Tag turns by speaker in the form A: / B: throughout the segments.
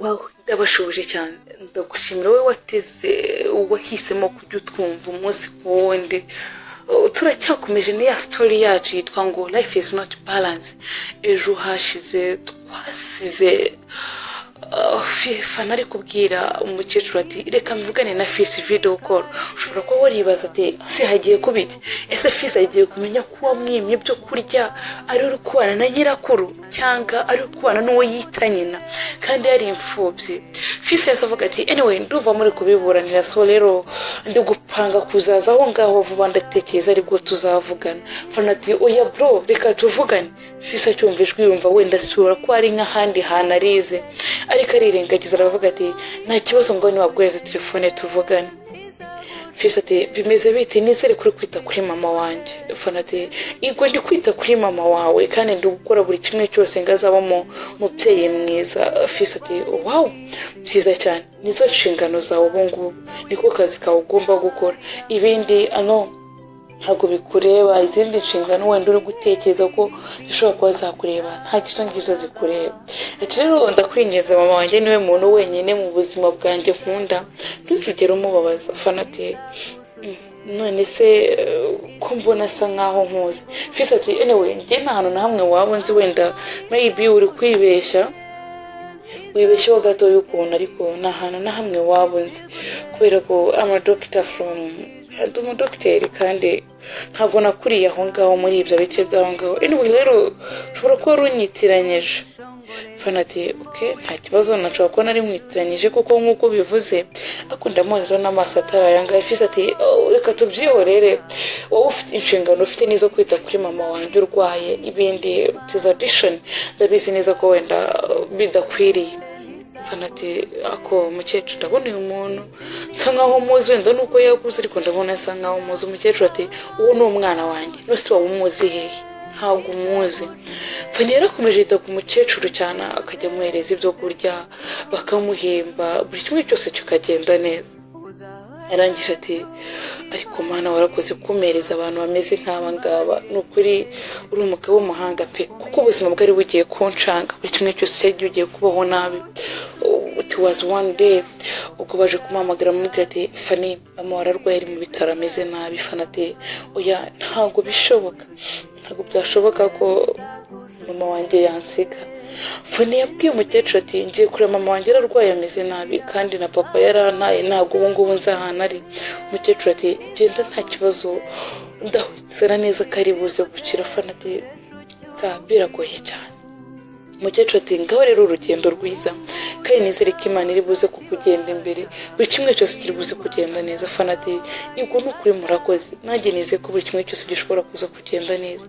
A: Wow, ndabashubije cyane. Ndagushimira wowe wateze, wahisemo kujya utwumva umunsi ku wundi. Turacyakomeje n'iya story yacu yitwa ngo "Life Is Not Balance". Ejo hashize twasize Fana ari kubwira umukecuru ati: "Reka mvugane na Fisi video call." Ushobora kuba waribaza ati: "Ese hagiye kuba iki? Ese Fisi agiye kumenya ko wamwimye ibyo kurya ari uri kubana na nyirakuru, cyangwa ari uri kubana n'uwo yita nyina kandi yari imfubyi?" Fisi yahise avuga ati: "Anyway, ndumva muri kubiburanira, so rero ndi gupanga kuzaza aho ngaho vuba, ndatekereza aribwo tuzavugana." Fana ati: "Oya bro, reka tuvugane." Fisi acyumva ijwi yumva wenda asura ko ari nk'ahandi hantu arize, ariko arirengagiza, aravuga ati: "Nta kibazo, ngo niwabwohereza telefone tuvugane." Fisi ati: "Bimeze bite? Nizere kuri kwita kuri mama wanjye." Fana ati: "Igwe, ndi kwita kuri mama wawe kandi ndi gukora buri kimwe cyose ngo azabamo umubyeyi mwiza." Fisi ati: "Wow, byiza cyane, nizo nshingano zawe ubu ngubu, niko kazi kawe ugomba gukora, ibindi ano ntabwo bikureba. Izindi nshingano wenda uri gutekereza ko zishobora kuba zakureba, ntabwo izo ngizo zikureba." Ati: "Rero ndakwinginze, mama wanjye niwe muntu wenyine mu buzima bwanjye nkunda, ntuzigere umubabaza." Fana ati: "None se ko mbona asa nkaho nkuzi?" Fisi ati: "Anyway, njye nta hantu na hamwe waba unzi, wenda maybe uri kwibeshya, wibeshyeho gato y'ukuntu, ariko nta hantu na hamwe waba unzi kubera ko I'm a doctor from, ndi umudogiteri kandi ntabwo nakuriye aho ngaho muri ibyo bice by'aho ngaho. Anyway rero ushobora kuba warunyitiranyije." Fana ati: "Ok, nta kibazo, nashobora kuba nari mwitiranyije kuko nk'uko bivuze, ariko ndamuzi rero n'amaso atari aya ngaya." Fisi ati: "Oh, reka tubyihorere, wowe ufite inshingano ufite n'izo kwita kuri mama wanjye urwaye, ibindi is addition, ndabizi neza ko wenda bidakwiriye." Fana ati: "Ako mukecuru, ndabona uyu muntu nsa nkaho muzi, wenda nuko yakuze, ariko ndabona asa nkaho muzi." Umukecuru ati: "Uwo ni umwana wanjye." "Nose waba umuzi hehe? Ntabwo umuzi." Fani yarakomeje yita ku mukecuru cyane, akajya amuhereza ibyo kurya, bakamuhemba, buri kimwe cyose kikagenda neza. Yarangije ati: "Ariko Mana, warakoze kumereza abantu bameze nk'aba ngaba, ni ukuri uri umugabo w'umuhanga pe, kuko ubuzima bwari bugiye kuncanga, buri kimwe cyose cyari bugiye kubaho nabi." It was one day ubwo baje kumuhamagara, amubwira ati: "Fani, mama wararwaye, ari mu bitaro, ameze nabi." Fani ati: "Oya, ntabwo bishoboka, ntabwo byashoboka ko mama wanjye yansiga." Fani yabwiye umukecuru ati: "Ngiye kureba mama wanjye, ararwaye, ameze nabi, kandi na papa yarantaye, ntabwo ubu ngubu nzi ahantu ari." Umukecuru ati: "Genda, nta kibazo, ndahusera neza ko ari buze gukira." Fani ati: "Ka biragoye cyane." Umukecuru ati: "Ngaho rero urugendo rwiza, kandi nizere ko Imana iri buze kukugenda imbere, buri kimwe cyose kiri buze kugenda neza." Fana ati: "Ubwo ni ukuri murakoze, nanjye nizeye ko buri kimwe cyose gishobora kuza kugenda neza."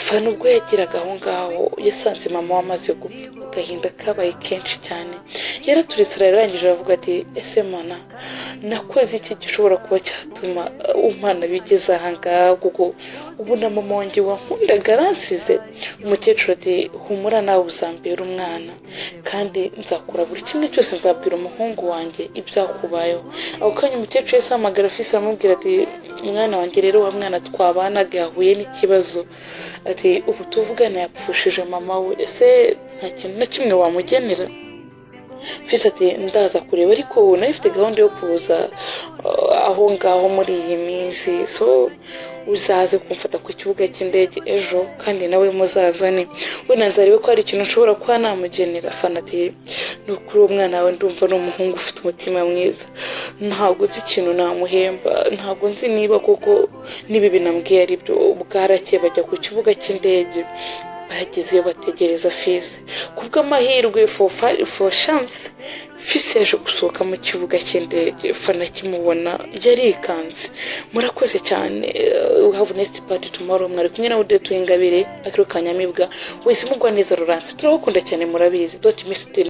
A: Fana ubwo yageraga aho ngaho yasanze mama we amaze gupfa. Agahinda kabaye kenshi cyane, yaraturitse, ararangije aravuga ati: "Ese Mana, nakoze iki gishobora kuba cyatuma umwana bigeze aha ngaha, kuko ubu na mama wanjye wankundaga aransize?" Umukecuru ati: "Humura, nawe uzambera umwana kandi nzakora buri kimwe cyose, nzabwira umuhungu wanjye ibyakubayeho." Ako kanya umukecuru yahise ahamagara Fisi, aramubwira ati: "Mwana wanjye rero, wa mwana twabanaga yahuye n'ikibazo," ati: "ubu tuvugana yapfushije mama we, ese nta kintu na kimwe wamugenera?" Fisi ati: "Ndaza kureba, ariko nari mfite gahunda yo kuza aho ngaho muri iyi minsi, so uzaze kumfata ku kibuga cy'indege ejo, kandi nawe muzazane, wenda nzarebe ko hari ikintu nshobora kuba namugenera." Fana ati: "Ni ukuri uwo mwana wawe ndumva ni umuhungu ufite umutima mwiza, ntabwo nzi ikintu namuhemba, ntabwo nzi niba koko n'ibi binambwiye ari byo." Bwarakeye bajya ku kibuga cy'indege, bagezeyo bategereza Fisi. Kubw'amahirwe, for chance, Fisi yaje gusohoka mu kibuga cy'indege. Fana akimubona yarikanze. Murakoze cyane. We have next part tomorrow. Mwari kumwe na Odette Uwingabire, Akiro Kanyamibwa, wese mugwa neza Laurence. Turabakunda cyane, murabizi. Don't miss.